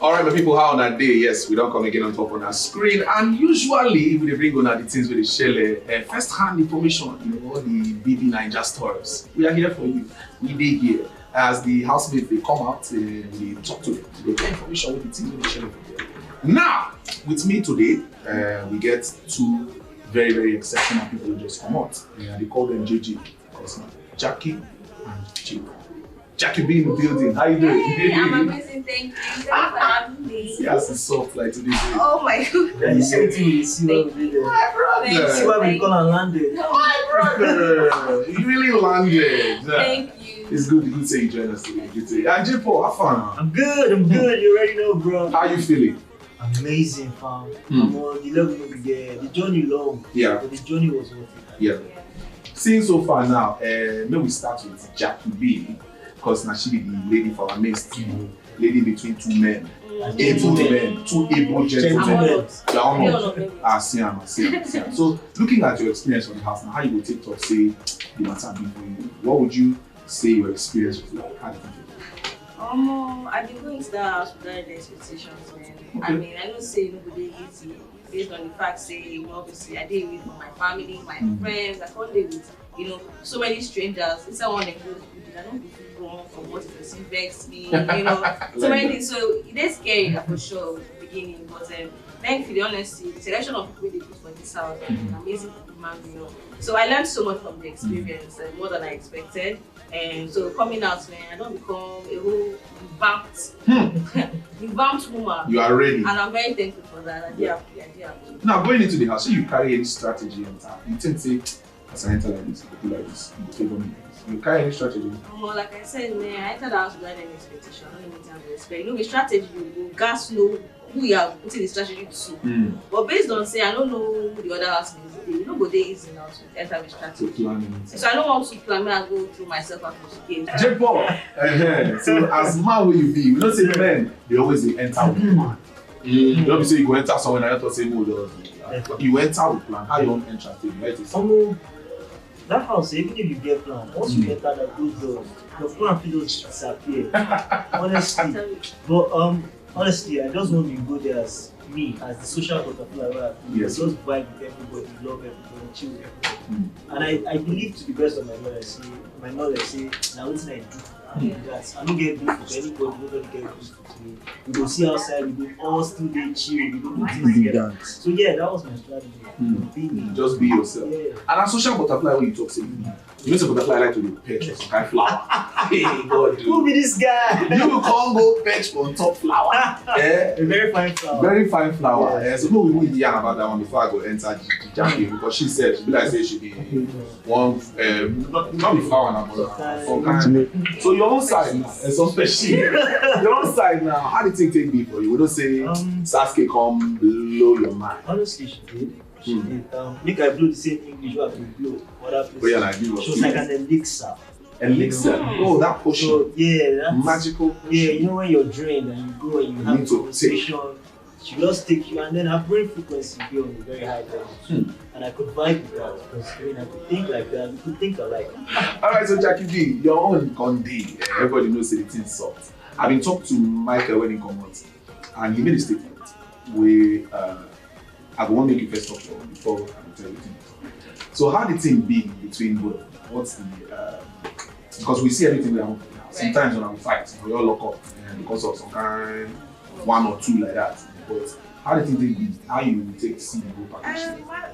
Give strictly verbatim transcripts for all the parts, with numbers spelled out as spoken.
All right, my people, how una dey? Yes, we don come again on top on our screen. And usually, we dey bring una the things wey dey shele, uh, first-hand information, you know, all the B B Naija stories. We are here for you. We dey here. As the housemates dey come out, uh, we dey talk to them. We dey get information with the things wey dey shele for there. Now, with me today, uh, we get two very, very exceptional people wey just come out. Uh, I dey call them J J, because na Jackie and Chico. Jackie B in the building. How you doing? Hey, I'm amazing, thank you. Thanks for having me. See as it's soft like today. Oh my god. Then you see wetin we see wey we dey there. My brother. Thank See why we call am landed. No, My brother. You really landed. thank you. It's good, good say you join us today. Good say. And J Paul, how far now? I'm good, I'm good. You already know, bro. How you feeling? Amazing, fam. Hmm. I'm on the level of the, the journey long, Yeah. but the journey was worth it. Yeah. Seeing so far now, uh, may we start with Jackie B, because now she be the lady for our midst. Lady between two men. Mm. Able men, two able gentlemen. Gentlemen. They are All honored. of them. Ah, see am, see am, see am. So, looking at your experience on the house now, how you go take talk say the matter be for you? What would you say your experience was like? How did you feel? Um, I been going to that house without any expectations, man. I Okay. mean, I know say it no go dey easy based on the fact say, you know, obviously I dey away from my family, my Mm. friends, I can't dey with, you know, so many strangers. Inside one enclosed building, I don't go fit run from what person vex me, you know, so many things. So it is scary, yeah, for sure, at the beginning, but um, thankfully, honestly, the selection of people they put for this house, Mhm. amazing people, man, you know. So I learned so much from the experience, uh, more than I expected. And so coming out, man, I don't become a whole revamped, Hmm. revamped woman. You are ready. And I'm very thankful for that. I do happy, I do happy. Now, going into the house, so you carry any strategy enter? You think say, as I enter like this, I go do like this, you go favor me. You carry any strategy? Omo, like I said, man, I entered the house without any expectation. I don't know what I expect. You know, with strategy, you go gas know who you are putting the strategy to. Mm. But based on say, I don't know who the other housemates dey. You know, go dey easy now to enter with To strategy. Plan anything. So I don't want to plan. Me, I go throw myself out of the game. J Paul, uh-huh. So as man wey you be, we know say men, they always dey enter with plan. You know, be say you go enter somewhere and you talk say, "No, just," you enter with plan. How you wan enter take? Right? It's Omo, that house, even if you get plan, once you enter that good door, your plan fit just disappear. Honestly. But um, honestly, I just want to go there as me, as the social butterfly. Where I feel. Yes. Just vibe with everybody, love everybody, chill with everybody. Mm. And I, I believe to the best of my knowledge, say, my knowledge, say, now wetin I do. I do that. I don't get beef with anybody. Nobody get beef with me. We go see outside. We go all still dey chill. We go do things together. So yeah, that was my strategy. Mm. Be me. Just be yourself. Yeah. And as social butterfly, when you talk say, you know, say butterfly like to dey perch for some kind flower. Hey, God, Who do. be this guy? You can't go perch on top flower. Eh? A very fine flower. Very fine flower. Yeah. Eh? So no, we will yarn about that one before I go enter the, the Jackie, because she said she be like say she be one, um, not, not the flower now, but some kind. So your own side now, eh, some special. Your own side now. How did it take be for you? We don't say Um, Sasuke come blow your mind. Honestly, she did. She Hmm. did. Um, make I blow the same English wey I dey blow other places. But yeah, like, give us She was like an elixir. Elixir. Hmm. Oh, that potion. So yeah, that, Magical yeah, you potion. Know when you're drained and you go and you You have need to conversation, she just take you, and then her brain frequency be on a very high level. Hmm. And I could vibe with that because I mean I could think like that. We could think alike. All right, so Jackie B, your own con dey. Eh, everybody knows say the thing soft. I been talk to Michael when he come out, and he made a statement wey, uh, I go wan make you first talk for before I tell you thing. So how the thing be between both? What's the, uh, because we see everything wey happen for the house. Sometimes when we fight, we all lock up, eh, because of some kind one or two like that. But how the thing take be? How you take see the whole package? Um, Mark,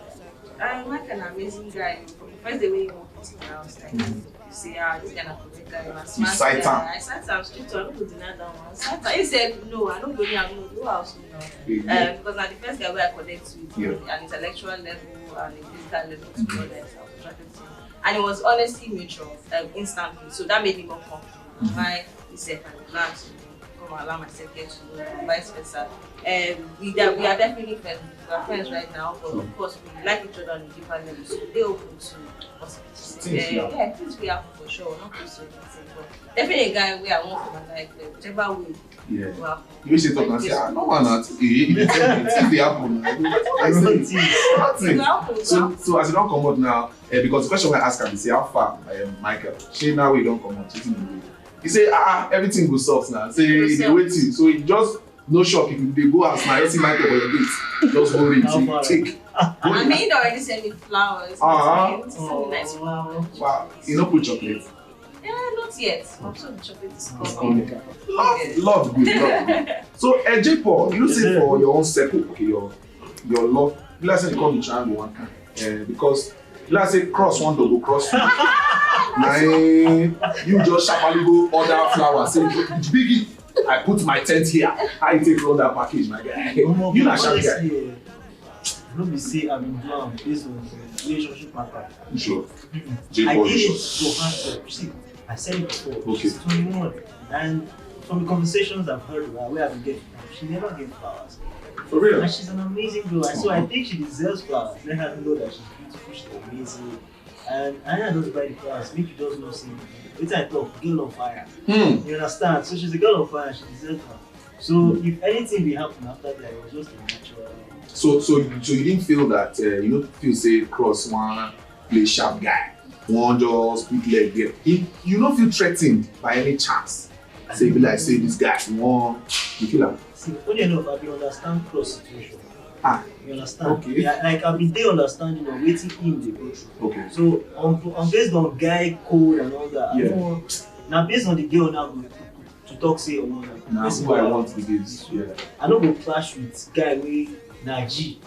um, Mark an amazing guy. From the first day when he walked into my house, like, you say, ah, this guy na correct guy, na smart sight guy. Am. I sight am straight, so I no go deny that one. Sight am. He said, no, I no go deny am, no, go house now. Yeah. Um, because na the first guy wey I connect with, Yeah. on an intellectual level and a physical level, to be honest, I was attracted to him. And it was honestly mutual, um, instantly. So that made me more comfortable. Mm-hmm. Why he said, I'm glad to come and allow myself get to know him, and vice versa. Um, we, de- we are definitely friends. We are friends right now, but of course, we like each other on a deeper level. So they open to possibilities. Things Uh, will happen. Yeah, things will happen for sure. Not to say anything, but definitely a guy where I want for my life, uh, whichever way Yeah. will happen. You say talk and say, ah, no man, not eh, eh, eh, things dey happen. I go, I say, It nothing. will happen. It will So, happen. so as you don comot now, eh, because the question wey I ask am be say, how far, um, Michael? Shey now wey you don comot, wetin you do? He say, ah, ah, everything go soft now. Say he dey Go wait you. So he just No shock if you dey go house now, you see Michael for your gate. Just hold it, take. I mean, he already sent me flowers. Ah. He sent me nice flowers. Wow, you no put chocolate. Yeah, not yet. I'm sure the chocolate is It's coming. coming. Love, love, good love. So, uh, J Paul, you know say for your own circle, okay, your your love, let's say you come in triangle one time, uh, because let's say cross one double cross. Na you just sharply go order flower, say, "Biggie, I put my tent here." How you take run that package, my guy? Omo, You na sharp guy. Honestly, eh, no be say I bin do am based on relationship matter. Sure. Mm-mm. J I Paul, did it sure. for her. See, I said it before. Okay. She's twenty-one, and from the conversations I've heard with her, where I've been getting, she never gave flowers. For real. And she's an amazing girl. So I think she deserves flowers. Let her know that she's beautiful, she's amazing. And I don't just buy the flowers. Make you just know, see, which I talk, girl on fire. Hmm. You understand? So she's a girl on fire. She deserves her. So if anything will happen after that, it was just a natural. So, so, so you didn't feel that uh, you don't feel say cross one play sharp guy, one just put leg there. You, you don't feel threatened by any chance. Say be like say this guy one, you feel like See, funny enough, I be understand cross situation. Ah, You understand? Okay. Yeah, like I been dey understanding of wetin him dey go through. Okay. So on on based on guy code and all that. Yeah. Omo, na based on the girl now go to talk say omo na. Now Person who I go want to be this. Yeah. I no go clash with guy wey na G.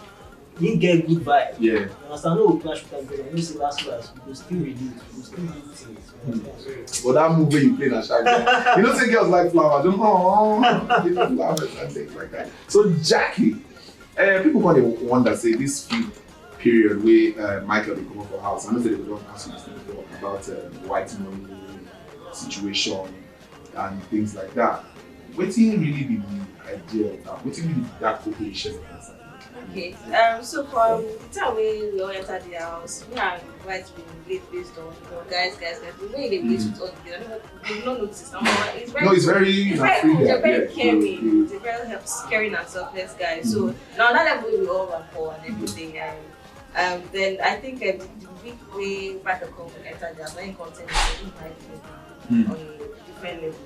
He get good vibe. Yeah. You understand? I no go clash with that because I know say last last we go still relate, we go still do things. You understand? So, But that move where you play na sharp guy. You know say girls like flowers. Dem, oh, they love flowers and things like that. So Jackie, uh, people come dey wonder say this few period wey uh, Michael dey comot for house. I know say they don ask you this thing before about uh, white money situation and things like that. Wetin really be the idea of that? Wetin really be that cooperation? Okay. Um. So for um, the time when we all enter the house, me and wife been relate based on you know, guys, guys, guys. The way they relate with us, they don't, they don't notice. Number one, it's very No, it's very it's na very free cool. They're guy. very Yeah, caring. yeah, yeah. They're very helps, caring and selfless guys. So now that level we all rapport and everything, and um, then I think um, the, the week we back at home enter the house, when content is like Mm. on a different level.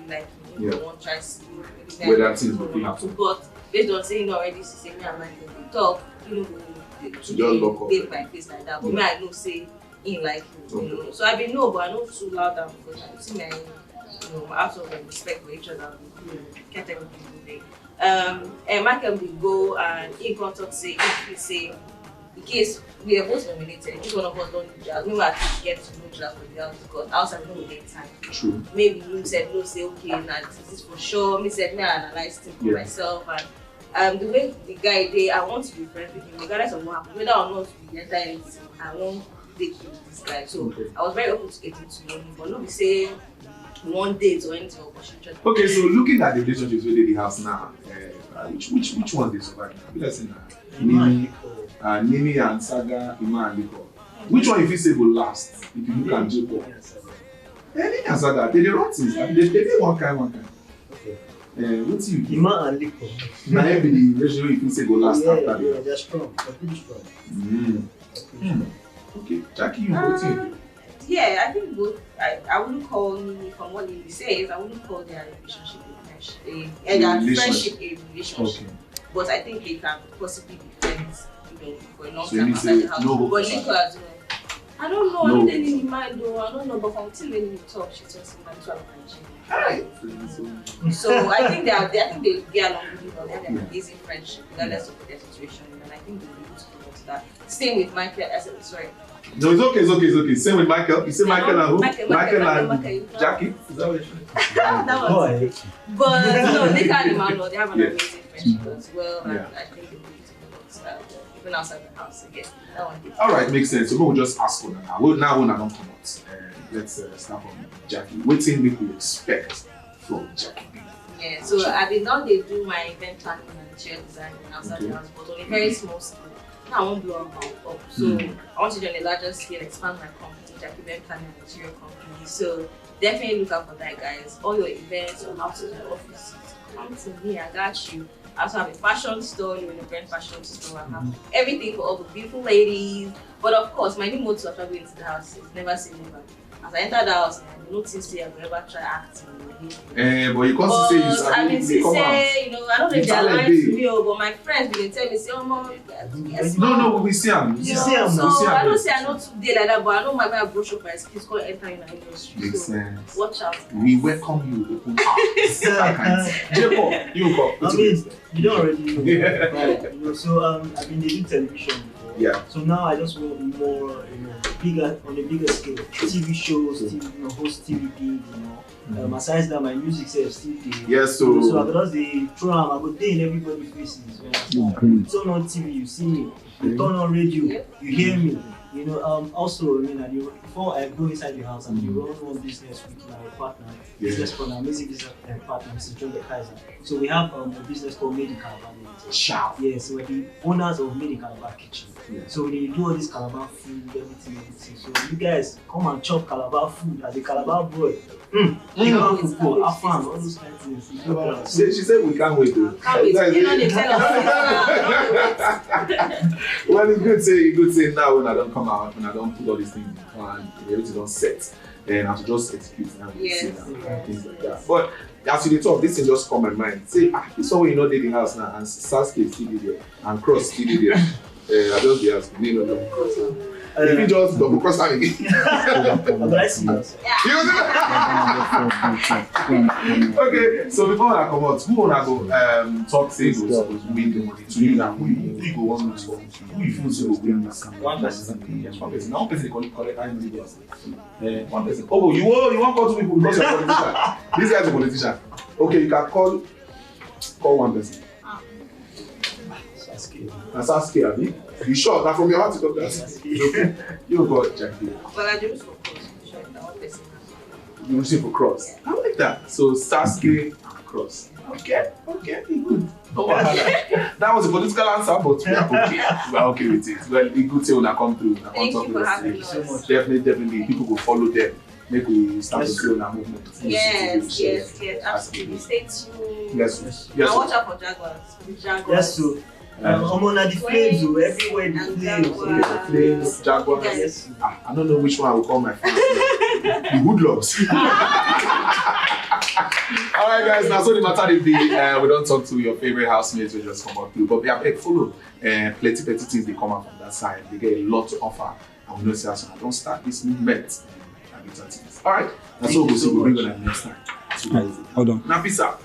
Like Yeah. you won't try to Whether things go fit happen. But based on saying already, she say me and my friend dey talk. You know, go So just lock up. Take my face like that. But me, I know say he like you. You know. So I been know, but I know too loud and because I see my you know out of um, respect for each other. You know, get everything in there. Um, and Michael dey go and he come talk say if he say in case we are both nominated, each one of us don't do jazz. We might get to know jazz for the house because outside we don't get time. True. Maybe you said no, say okay, now this is for sure. Me said me I analyze things for Yeah. myself and um the way the guy dey, I want to be friends with him regardless of what happens, whether or not we enter anything. I want to date with this guy, so Okay. I was very open to getting to know him. But no be say one date or anything or push each other. Okay, so looking at the relationships wey dey the house now, uh, which which which one dey survive? Be like say na Emma and Nini, Nicole. uh, Nini and Saga, Emma and Nicole. Which one you feel say go last if you look at J Paul? Yes, sir. Eh, Nini and Saga, they dey run things. They dey dey one kind one kind. Okay. Uh, wetin you give? Emma and Nicole. Na him be the relationship wey you feel say go last Yeah, after the yeah, house. They're strong. They're pretty strong. Mm. Hmm. Okay, Jackie, you go Um, think. Yeah, I think both. I, I wouldn't call Nini from what Nini says. I wouldn't call their relationship a friendship. A, eh, their Relation. Friendship a relationship. Okay. But I think they can possibly be friends, you know, for a long So time you after say the house. no But go Nicole as well. I don't know. I No. don't really mind though. I don't know, but from till when we talk, she talks in my two of my gym. Hi. So I think they are. They, I think they get along really well. They have an Yeah. amazing friendship, regardless of their situation, and I think they'll be able to promote that. Same with Michael. I said, sorry. No, it's okay, it's okay, it's okay. Same with Michael. You say Michael and who? Michael, Michael and Michael, Michael. Jackie? Is that what you That Oh, was I it. But no, they can't man. They have an Yeah. amazing friendship as well, and Yeah. I think they'll be able to promote that, even outside the house again. That one. All right, makes sense. So we'll just ask for now. Well, now when I don't come out, uh, let's uh, start from Jackie. Wetin make we expect from Jackie B? Yeah, so I been now they do my event planning and interior design and outside Okay. the house, but on a very small scale. Now I won't blow up, up. So Mm. I want to do on a larger scale, expand my company, Jackie Event Planning and Interior Company. So definitely look out for that, guys. All your events, your houses, your offices, come to me. I got you. I also have a fashion store, you know, brand fashion store. I have everything for all the beautiful ladies. But of course, my new motto after going to the house is never say never. As I enter that house, I no think say I go ever try acting or anything. Eh, but you come see say you But I sabi, been you see come out. Say, you know, I don't The think they talent lie dey. To me, oh, but my friends been dey tell me say, "Omo, you guys, you guys." No, no, we see am. You see am, So we see am. I don't say I know too dey like that, but I know my mind go show my skills come enter in the industry. Makes So sense. Watch out. We welcome you open arms. That kind. Jacob, you go. I mean, you don't already know. Yeah. Right, you know, so um, I've been doing television before. Yeah. So now I just want more, you know, bigger on a bigger scale. T V shows, T V, you know, host T V gig, you know. Um, aside that, my music self still dey. Yes, So, so I so go just dey throw am, I go dey in everybody faces. You understand? So on T V, you see me. You turn on radio, you hear me. You know, um, also, I mean, I, dey- before I go inside the house, I dey run one business with my partner, Yeah. business partner, music business uh, partner, Mister John the Kaiser. So we have um, a business called Made in Calabar Limited. Shout. Yeah, so we're the owners of Made in Calabar Kitchen. Yeah. So we dey do all this Calabar food, everything, everything. So you guys come and chop Calabar food as a Calabar boy. Mm. Calabar football, afam, all those kind of things. You know, She, she said we can't wait though. Can't wait. You know they tell us. Well, it's good say, good say now when I don't come out, when I don't put all these things in plan, everything don't set. Then I have to just execute now. Yes. See now, and things like that. But as you dey talk, this thing just come my mind. Say, ah, this one wey you know dey the house now, and Sasuke still dey there, and Cross still dey there. Uh, I just dey ask, you know, no. If you just double cross am again. But I see that. You know? Okay, so before I come out, who wanna go um, talk say go suppose win the money to you now? Who you, who you go want to talk? Who you feel say go win this? One person. Yes, one person. Now one person dey collect collect how many bills? Eh, one person. Oh, you oh, you want call two people because you're a politician. This guy's a politician. Okay, you can call call one person. Sasuke. Na Sasuke, abi? You sure? Na from your heart you talk that. You go, Jackie. But I just for course. Sure, that one person. You receive for Cross. I like that. So Sasuke and Cross. Okay, okay, good. No wahala. That was a political answer, but we are okay. We are okay with it. Well, e good say una come through. Una come Thank talk you with for us having today. us. Definitely, definitely, people go follow them. Make we start to see una movement. Yes, yes, yes, absolutely. Stay tuned. Yes, yes. And watch out for Jaguars. Jaguars. Yes, so um, omo na the flames o, everywhere the And flames. Jaguars. Flames, Jaguars. Yes. Ah, I don't know which one I will call my fans. The hoodlums. All right, guys. Now, so the matter dey be, uh, we don't talk to your favorite housemates. We just come up through, but we have a follow. Uh, plenty, plenty things they come out from that side. They get a lot to offer, and we know say as I don't start this movement. Um, I be thirty. All right. That's all we'll see. We'll bring on next time. So, guys, Hold on. Now, peace out.